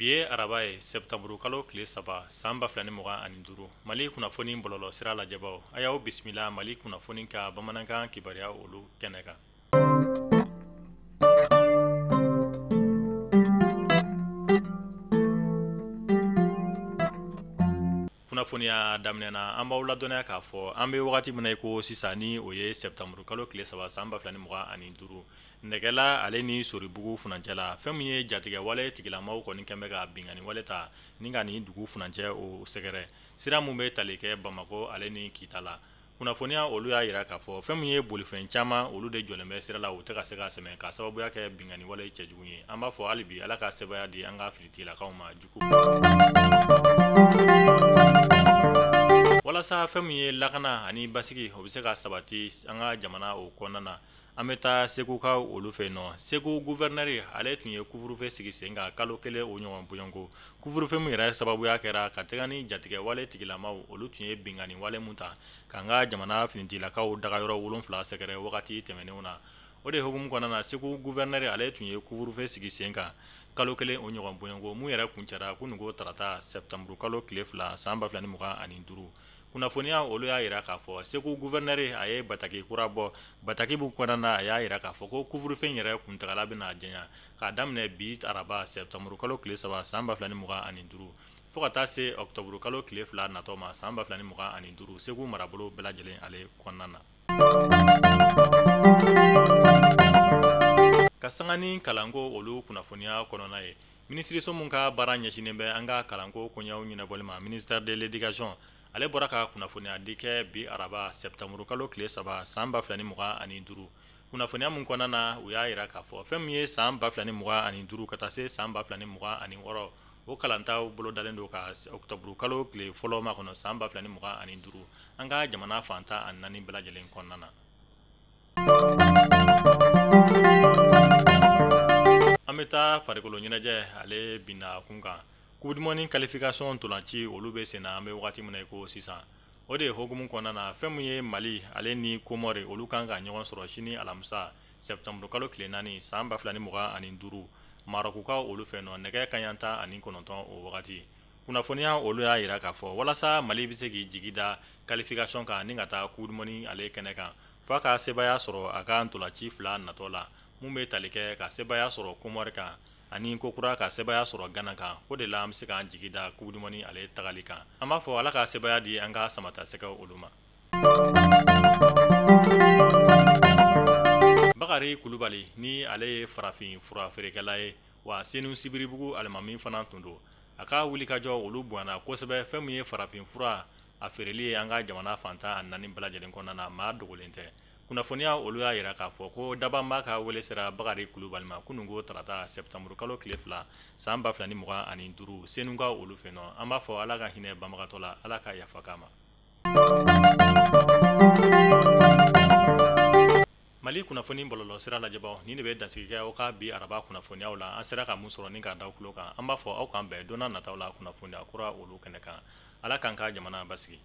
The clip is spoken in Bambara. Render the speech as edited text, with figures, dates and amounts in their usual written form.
Bi ye araba ye, septembre kalo tile 3 san 2025. Mali kunnafoni bɔlɔlɔ sira lajɛbaw, a y'aw bisimila Mali kunnafoni ka bamanankan kibaruya olu kɛnɛ kan. Kunnafoniya daminɛ na, an b'aw ladɔnniya k'a fɔ an bɛ wagati min na i ko sisan, ni o ye septembre kalo tile 3 san 2025, Nɛgɛla ale ni Soribugu furancɛ la, fɛn min ye jatigɛ wale tigilamaw kɔni kɛn bɛ ka binkanni wale ta ni ka nin dugu furancɛ o sɛgɛrɛ, sira min bɛ tali kɛ Bamakɔ ale ni Kita la. Kunnafoniya olu y'a jira k'a fɔ fɛn min ye bolifɛn caman olu de jɔlen bɛ sira la, u tɛ ka se ka sɛmɛ k'a sababuya kɛ binkanni wale cɛjugu ye. An b'a fɔ hali bi Ala ka sebaaya di an ka finitigilakaw ma jugu walasa fɛn min ye lakana ani basigi o bɛ se ka sabati an ka jamana o kɔnɔna na. An bɛ taa Segukaw olu fɛ yen nɔ. Segu gouverneur ale tun ye couvre-feu sigi sen kan kalo kelen o ɲɔgɔn bɔɲɔgɔnko. Couvre-feu min yɛrɛ sababuya kɛra ka taga ni jatigɛ wale tigilamaw olu tun ye binkanni wale mun ta k'an ka jamana finitigilakaw dagayɔrɔ 7 sɛgɛrɛ wagati tɛmɛnenw na. O de hukumu kɔnɔna na, Segu gouverneur ale tun ye couvre-feu sigi sen kan kalo kelen o ɲɔgɔn bɔɲɔgɔnko mun yɛrɛ kuncɛra kununko tarata septembre kalo tile 2 san 2025. Kunnafoniya olu y'a jira k'a fɔ Segu gouverneur a ye bataki kura bɔ. Bataki min kɔnɔna na, a y'a jira k'a fɔ ko couvre-feu in yɛrɛ kuntagala bɛna janya k'a daminɛ bi araba septembre kalo tile 3 san 2025 fo ka taa se octobre kalo tile 2 natɔ ma san 2025 Segu marabolo bɛɛ lajɛlen ale kɔnɔna na. Ka sanga ni kalanko olu kunnafoniya kɔnɔna ye, minisiriso min ka baara ɲɛsinnen bɛ an ka kalanko koɲɛw ɲɛnabɔli ma, ministère de l'éducation, ale bɔra ka kunnafoniya di kɛ bi araba septembre kalo tile 3 san 2025. Kunnafoniya min kɔnɔna na, u y'a jira k'a fɔ fɛn min ye san 2025 ka taa se san 2026 o kalantaw bolodalen don ka octobre kalo tile fɔlɔ makɔnɔ san 2025 an ka jamana fan 14 bɛɛ lajɛlen kɔnɔna na. An bɛ taa farikolo ɲɛnajɛ ale binna kun kan. Coupe du monde qualification ntolanci olu bɛ sen na an bɛ wagati min na i ko sisan. O de hukumu kɔnɔna na, fɛn min ye Mali ale ni Komɔri olu kan ka ɲɔgɔn sɔrɔ sini alamisa septembre kalo tile 4 san 2025 Marɔkukaw olu fɛ nɔ nɛgɛ kanɲɛ 19 o wagati. Kunnafoniya olu y'a jira k'a fɔ walasa Mali bɛ se k'i jigi da qualification kan ni ka taa coupe du monde ale kɛnɛ kan, f'a ka sebaaya sɔrɔ a ka ntolanci fila natɔ la, mun bɛ tali kɛ ka sebaaya sɔrɔ Komɔri kan ani kokura ka sebaaya sɔrɔ Gana kan. O de la an bɛ se k'an jigi da coupe du monde ale tagali kan. An b'a fɔ Ala ka sebaaya di an ka samatasɛgɛw olu ma. Bakari Kulubali ni ale ye farafin fura feerekɛla ye, wa Senu Sibiribugu alimami fana tun don. A ka wulikajɔ olu bonyana kosɛbɛ fɛn min ye farafin fura a feereli ye an ka jamana fan 14 bɛɛ lajɛlen kɔnɔna na, maa dogolen tɛ. Kunnafoniya olu y'a jira k'a fɔ ko Dabanba ka wele sera Bakari Kulubali ma kununko tarata septembre kalo tile 2 san 2025 Senukaw olu fɛ nɔ. An b'a fɔ Ala ka hinɛ banbagatɔ la, Ala ka yafa k'a ma. Mali kunnafoni bɔlɔlɔ sira lajɛbaw, nin de bɛ dansigi kɛ aw ka bi araba kunnafoniyaw la. An sera ka mun sɔrɔ ni k'a da aw tulo kan. An b'a fɔ aw k'an bɛn don n'a nataw la kunnafoniya kura olu kɛnɛ kan. Ala k'an ka jamana basigi.